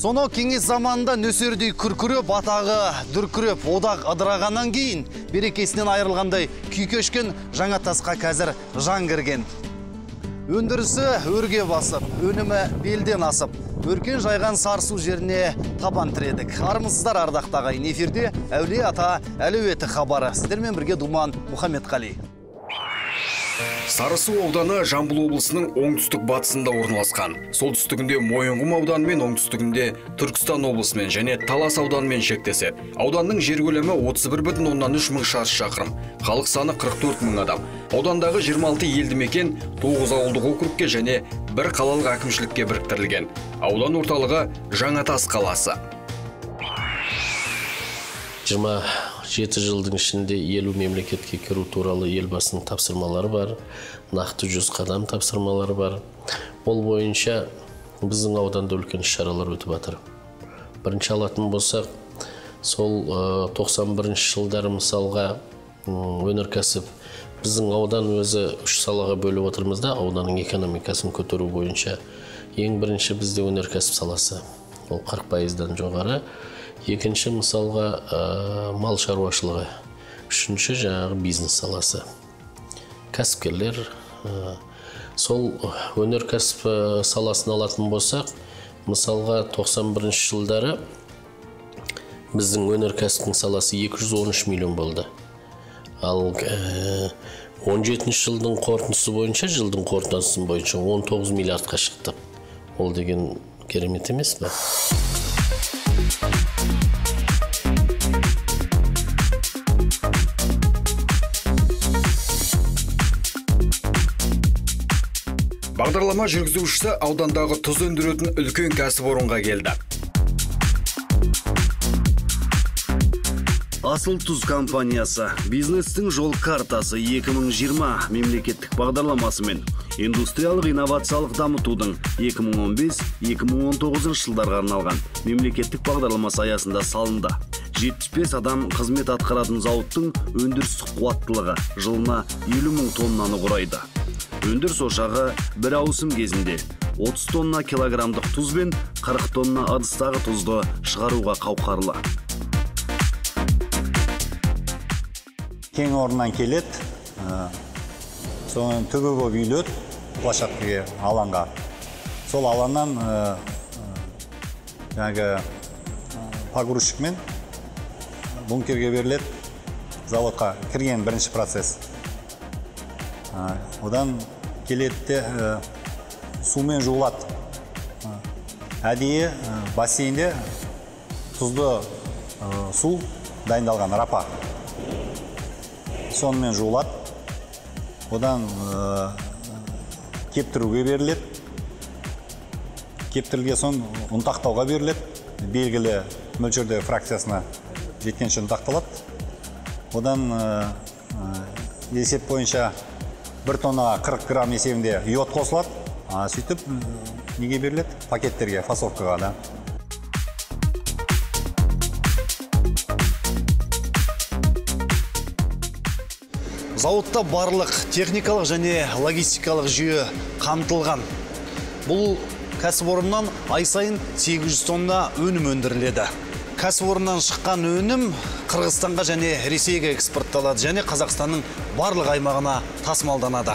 Сонау кеңес заманында нөсердей күркіреп, атағы дүркіреп, одақ ыдырағаннан кейін берекесінен айырылғандай күй кешкен жаңа тасқа қазір жан кірген. Өндірісі өрге басып, өнімі белден асып, өркен жайған Сарысу жеріне табан тіредік. Армысыздар, ардақты ағайын, эфирде Әулие Ата әлеуеті хабары. Сіздермен бірге Думан Мұхаммедқали. Сарысу ауданы Жамбыл облысының оңтүстік батысында орналасқан. Солтүстігінде Мойынқұм ауданымен, оңтүстігінде Түркістан облысымен және Талас ауданымен шектеседі. Ауданның жер көлемі 31,3 мың шаршы шақырым. Халық саны 44 мың адам. Аудандағы 26 елді мекен 9 ауылдық округке және бір қалалық әкімшілікке біріктірілген. Аудан орталығы Жаңатас қаласы. 27 жылдың ішінде 50 мемлекетке кіру туралы елбасының тапсырмалары бар, нақты 100 қадам тапсырмалары бар. Ол бойынша біздің ауданда үлкен іс-шаралар өтіп жатыр. Бірінші алатын болсақ, сол 91 жылдары мысалға өнеркәсіп, біздің аудан өзі үш салаға бөліп отырмыз да, ауданның экономикасын көтеру бойынша. Ең бірінші бізде өнеркәсіп саласы, ол 40%-дан жоғары. Екінші мысалға мал шаруашылығы, үшінші жаңағы бизнес саласы, кәсіпкерлер. Сол өнеркәсіп саласын алатын болсақ, мысалға 91 жылдары біздің өнеркәсіптің саласы 213 миллион болды. Ал 17 жылдың қорытындысы бойынша, жылдың қорытындысы бойынша 19 миллиардқа шықтық. Ол деген керемет емес пе? Бағдарлама жүргізушісі аудандағы тұз өндіретін үлкен кәсіпорынға келді. Асыл тұз компаниясы бизнестің жол картасы 2020 мемлекеттік бағдарламасымен индустриялық инновациялық дамытудың 2015-2019 жылдарға арналған мемлекеттік бағдарламасы аясында салынды. 75 адам қызмет атқаратын зауыттың өндірістік қуаттылығы жылына 50 мың тоннаны құрайды. Өндіріс ошағы бір ауысым кезінде 30 тонна килограммдық тұз бен 40 тонна ыдыстағы тұзды шығаруға қауқарлы. Кен орнынан келеді, соның түбі болып үйіледі площадкаға, алаңға. Сол алаңнан жаңағы погрузчикмен бункерге беріледі, заводқа кірген бірінші процесс. Одан келеді де сумен жуылады. Әдейі бассейнде тұзды су дайындалған рапа. Сонымен жуылады. Одан кептіруге беріледі. Кептірілген соң ұнтақтауға беріледі. Белгілі мөлшерде фракциясына жеткенше ұнтақталады. Одан есеп бойынша 1 тоннаға 40 грамм есебінде йод қосылады. Сөйтіп неге беріледі? Пакеттерге, фасовкаға да. Зауытта барлық техникалық және логистикалық жүйе қамтылған. Бұл кәсіпорыннан ай сайын 800 тонна өнім өндіріледі. Кәсіпорыннан шыққан өнім Қырғызстанға және Ресейге экспортталады және Қазақстанның барлық аймағына тасымалданады.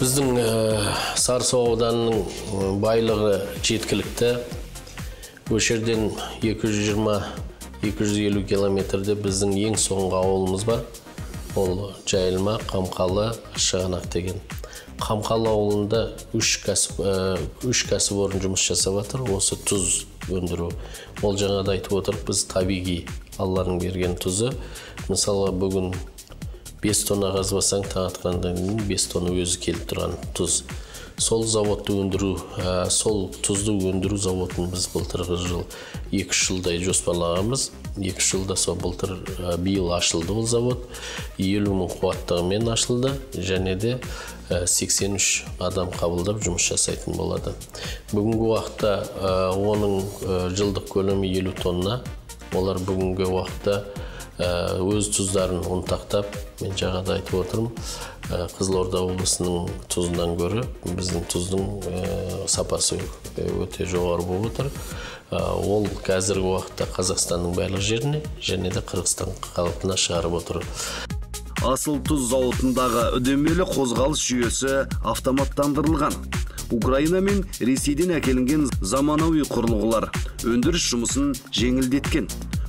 Біздің Сарысу ауданының байлығы жеткілікті. Осы жерден 220-250 километрде біздің ең соңғы ауылымыз бар. Ол Жайылма, Қамқалы, Шығанақ деген. Қамқалы ауылында үш кәсіпорын жұмыс жасап жатыр. Осы тұз өндіру. Ол жаңада айтып отырып, біз табиғи Алланың берген тұзы. Мысалы, бүгін 5 тонна қазбасаң, таң атқаннан кейін 5 тонна өзі келіп тұрған тұз. Сол заводты өндіру, сол тұзды өндіру заводын біз былтырғы жыл 2 жылдай жоспарлағанбыз. 2 жылда сол былтыр биыл ашылды ол завод. 50 мың қуаттығымен ашылды және де 83 адам қабылдап жұмыс жасайтын болады. Бүгінгі уақытта оның жылдық көлемі 50 тонна. Олар бүгінгі уақытта Өз тұздарын ұнтақтап, мен жаңа да айтып отырмын, Қызылорда облысының тұзынан гөрі біздің тұздың сапасы өте жоғары болып отыр. Ол қазіргі уақытта Қазақстанның барлық жеріне және де Қырғызстан халқына шығарып отыр. Асыл тұз зауытындағы үдемелі қозғалыс жүйесі автоматтандырылған. Украина мен Ресейден әкелінген заманауи құрылғылар өндіріс жұмысын жеңілдеткен.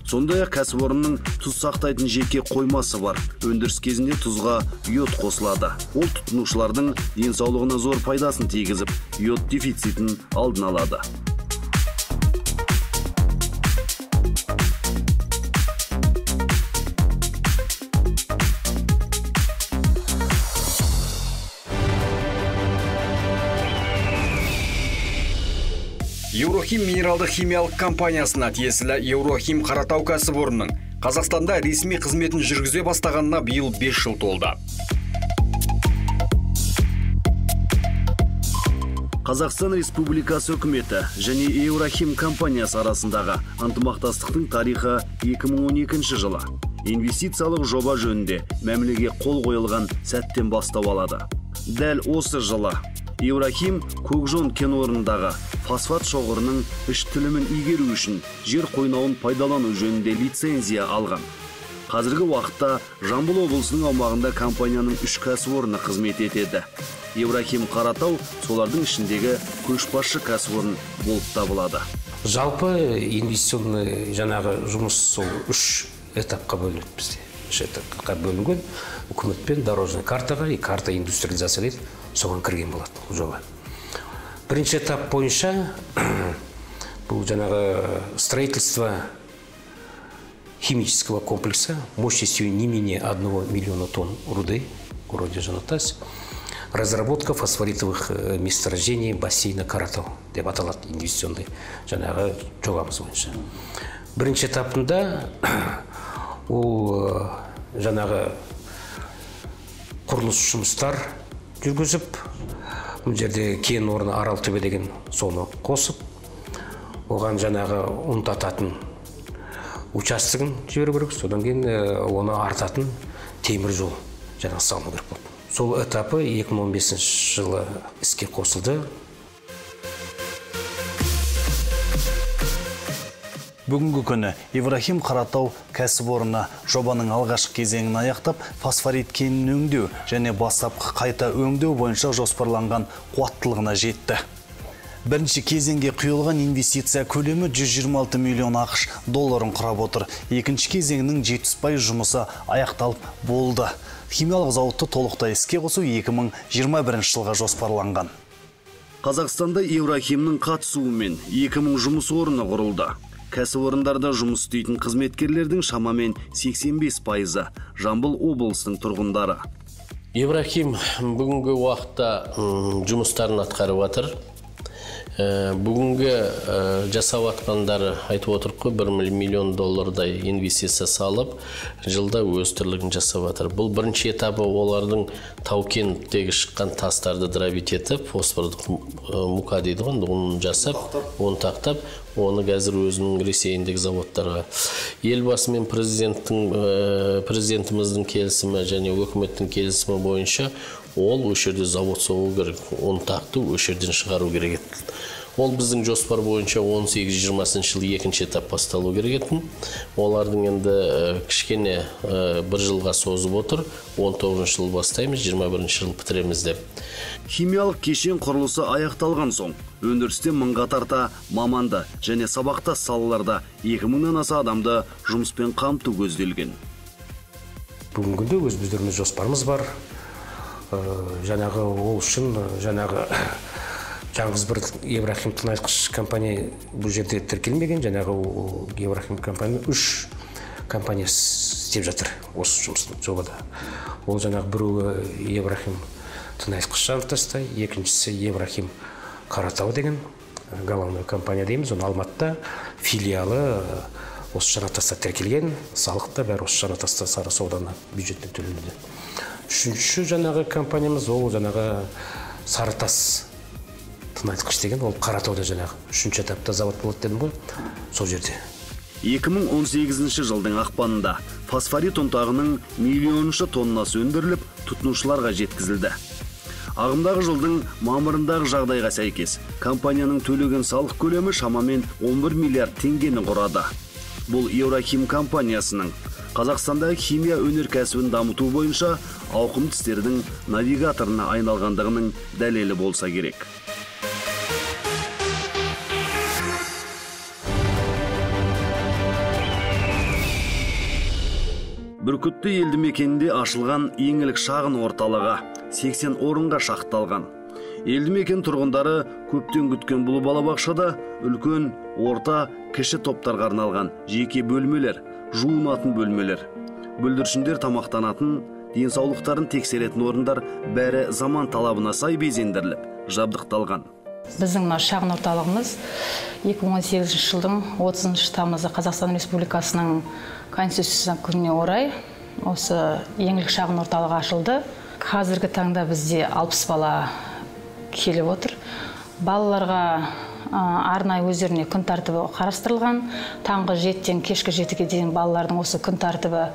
Сондай-ақ кәсіпорынның тұз сақтайтын жеке қоймасы бар. Өндіріс кезінде тұзға йод қосылады. Ол тұтынушылардың денсаулығына зор пайдасын тигізіп, йод дефицитін алдын алады. Еврохим минералды химиялық компаниясына тиесілі Еврохим Қаратау кәсіпорнының Қазақстанда ресми қызметін жүргізе бастағанына биыл 5 жыл толды. Қазақстан Республикасы үкіметі және Еврохим компаниясы арасындағы ынтымақтастықтың тарихы 2012 жылы инвестициялық жоба жөнінде мәмілеге қол қойылған сәттен бастау алады. Дәл осы жылы Еврохим Көкжон кен орнындағы фосфат шоғырының үш тілімін игеру үшін жер қойнауын пайдалану жөнінде лицензия алған. Қазіргі уақытта Жамбыл облысының аумағында компанияның үш кәсіпорны қызмет етеді. Еврохим Қаратау солардың ішіндегі көшбасшы кәсіпорын болып табылады. Жалпы инвестиционный жаңағы жұмыс сол үш этапқа бөлінеді бізде. Үш этапқа бөлінген үкіметпен дорожный картаға и карта индустриализация дейді, соған кірген болады бұл жоба. Бірінші этап бойынша бұл жаңағы строительство химического комплекса мощностью не менее 1 миллиона тонн руды в городе Жанатас, разработка фосфоритовых месторождений бассейна Каратау деп аталады инвестиционный жаңағы жобамыз бойынша. Бірінші этапында ол жаңағы құрылыс жұмыстар жүргізіп, бұл жерде кен орны Аралтөбе деген соны қосып, оған жаңағы ұнтататын участогын жіберу керек, содан кейін оны артатын темір жол жаңағы салыну керек болды. Сол этапы 2015 жылы іске қосылды. Бүгінгі күні Еврохим Қаратау кәсіпорны жобаның алғашқы кезеңін аяқтап, фосфорит кенін өңдеу және бастапқы қайта өңдеу бойынша жоспарланған қуаттылығына жетті. Бірінші кезеңге құйылған инвестиция көлемі 126 миллион ақш долларын құрап отыр. Екінші кезеңнің 70% жұмысы аяқталып болды. Химиялық зауытты толықтай іске қосу 2021 жылға жоспарланған. Қазақстанда Еврохимнің қатысуымен 2000 жұмыс орны құрылды. Кәсіпорындарда жұмыс істейтін қызметкерлердің шамамен 85%-ы Жамбыл облысының тұрғындары. Еврохим бүгінгі уақытта жұмыстарын атқарып жатыр. Бүгінгі жасап атқандары айтып отырық қой, 1 миллион доллардай инвестиция салып, жылда өз тірлігін жасап жатыр. Бұл бірінші этапы олардың тау-кендегі шыққан тастарды дробить етіп, фосфорлық мука дейді ғой, оны жасап, оны тақтап, оны қазір өзінің Ресейіндегі заводтарға. Елбасы мен президентіміздің келісімі және өкіметтің келісімі бойынша ол осы жерде завод соғу керек, оны тақты осы жерден шығару керек еді. Ол біздің жоспар бойынша 18-20 жылы екінші этап басталу керек еді. Олардың енді кішкене бір жылға созып отыр. 19 жыл бастаймыз, 21 жыл бітіреміз деп. Химиялық кешен құрылысы аяқталған соң, өндірісте мыңға тарта маманды және сабақтас салаларда 2000-нан аса адамды жұмыспен қамту көзделген. Бүгінгі күнде өз өздеріміз жоспарымыз бар. Жаңағы ол үшін жаңағы жалғыз бір Еврохим тыңайтқыш компания бұл жерде тіркелмеген, жаңағы Еврохим компания 3 компания істеп жатыр осы жұмыстың жобада. Ол жаңағы біреуі Еврохим тыңайтқыш Жанатаста, екіншісі Еврохим Қаратау деген главная компания дейміз, оны Алматыда филиалы осы Жанатаста тіркелген, салық та бәрі осы Жанатаста Сарысу ауданы бюджеттен төленеді. Үшінші жаңағы компаниямыз ол жаңағы Сарытас тыңайтқыш деген, ол Қаратауда жаңағы үшінші этапта завод болады дедім ғой, сол жерде. 2018 жылдың ақпанында фосфорит ұнтағының миллионыншы тоннасы өндіріліп, тұтынушыларға жеткізілді. Ағымдағы жылдың мамырындағы жағдайға сәйкес, компанияның төлеген салық көлемі шамамен 11 миллиард теңгені құрады. Бұл Еврохим компаниясының Қазақстандағы химия өнеркәсібін дамыту бойынша ауқымды істердің навигаторына айналғандығының дәлелі болса керек. Бүркітті елді мекенінде ашылған Еңлік шағын орталығы 80 орынға шақталған. Елді мекен тұрғындары көптен күткен бұл балабақшада үлкен, орта, кіші топтарға арналған жеке бөлмелер, жуынатын бөлмелер, бүлдіршіндер тамақтанатын, денсаулықтарын тексеретін орындар бәрі заман талабына сай безендіріліп, жабдықталған. Біздің мына шағын орталығымыз 2018 жылдың 30 тамызы Қазақстан Республикасының Конституция күніне орай осы Еңлік шағын орталығы ашылды. Қазіргі таңда бізде 60 бала келіп отыр. Балаларға арнайы өздеріне күн тәртібі қарастырылған. Таңғы 7-тен кешкі 7-ге дейін балалардың осы күн тәртібі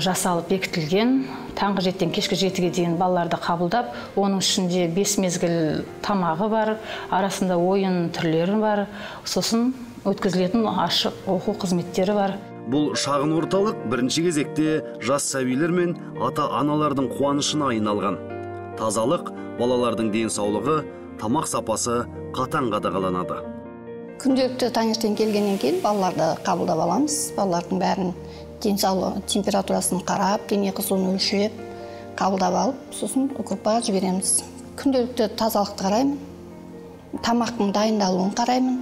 жасалып бекітілген. Таңғы 7-тен кешкі 7-ге дейін балаларды қабылдап, оның ішінде 5 мезгіл тамағы бар, арасында ойын түрлері бар, сосын өткізілетін ашық оқу қызметтері бар. Бұл шағын орталық бірінші кезекте жас сәбилер мен ата-аналардың қуанышына айналған. Тазалық, балалардың денсаулығы, тамақ сапасы қатаң қадағаланады. Күнделікті таңертең келгеннен кейін балаларды қабылдап аламыз. Балалардың бәрін денсаулығы, температурасын қарап, дене қызуын өлшеп, қабылдап алып, сосын группаға жібереміз. Күнделікті тазалықты қараймын, тамақтың дайындалуын қараймын,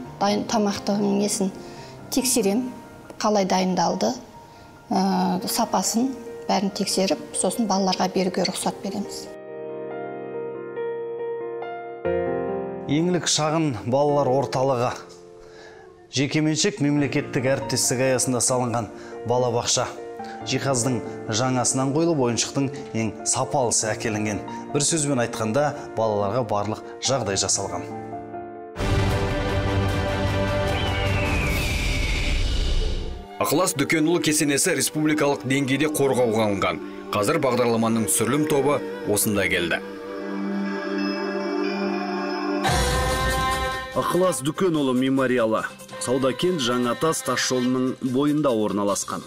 тамақтың несін тексерем, қалай дайындалды, сапасын бәрін тексеріп, сосын балаларға беруге рұқсат береміз. Еңлік шағын балалар орталығы жекеменшік мемлекеттік әріптестік аясында салынған балабақша. Жиһаздың жаңасынан қойылып, ойыншықтың ең сапалысы әкелінген. Бір сөзбен айтқанда, балаларға барлық жағдай жасалған. Ықылас Дүкенұлы кесенесі республикалық деңгейде қорғауға алынған. Қазір бағдарламаның түсірілім тобы осында келді. Ықылас Дүкенұлы мемориалы Саудакент Жаңатас тас жолының бойында орналасқан.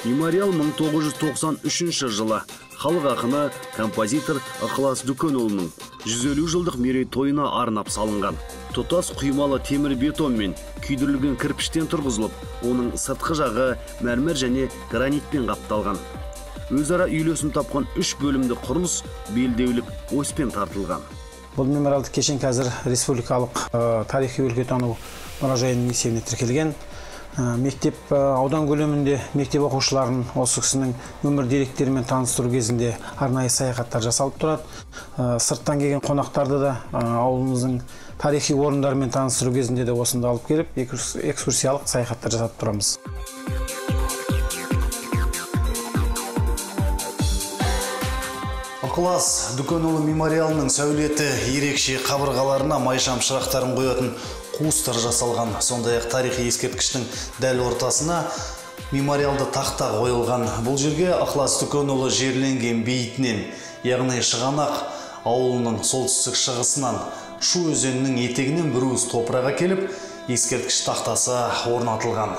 Мемориал 1993 жылы халық ақыны, композитор Ықылас Дүкенұлының 150 жылдық мерейтойына арнап салынған. Тұтас құймалы темір бетонмен күйдірілген кірпіштен тұрғызылып, оның сыртқы жағы мәрмәр және гранитпен қапталған. Өзара үйлесім тапқан үш бөлімді құрылыс белдеулік оспен тартылған. Бұл мемориалдық кешен қазір республикалық тарихи өлкетану мұражайының есебіне тіркелген. Мектеп аудан көлемінде мектеп оқушыларын осы кісінің өмір деректерімен таныстыру кезінде арнайы саяхаттар жасалып тұрады. Сырттан келген қонақтарды да ауылымыздың тарихи орындарымен таныстыру кезінде де осында алып келіп экскурсиялық саяхаттар жасап тұрамыз. Ықылас Дүкенұлы мемориалының сәулеті ерекше, қабырғаларына майшам шырақтарын қоятын қуыстар жасалған. Сондай-ақ тарихи ескерткіштің дәл ортасына мемориалды тақта қойылған. Бұл жерге Ықылас Дүкенұлы жерленген бейітінен, яғни Шығанақ ауылының солтүстік шығысынан Шу өзенінің етегінен бір уыс топырақ әкеліп, ескерткіш тақтасы орнатылған.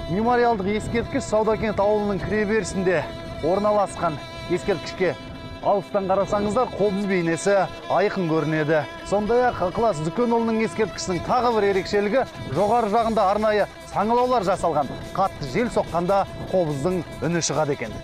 Мемориалдық ескерткіш Саудакент ауылының кіреберісінде орналасқан. Ескерткішке алыстан қарасаңыздар, қобыз бейнесі айқын көрінеді. Сондай-ақ Ықылас Дүкенұлының ескерткішінің тағы бір ерекшелігі жоғары жағында арнайы саңылаулар жасалған. Қатты жел соққанда қобыздың үні шығады екен.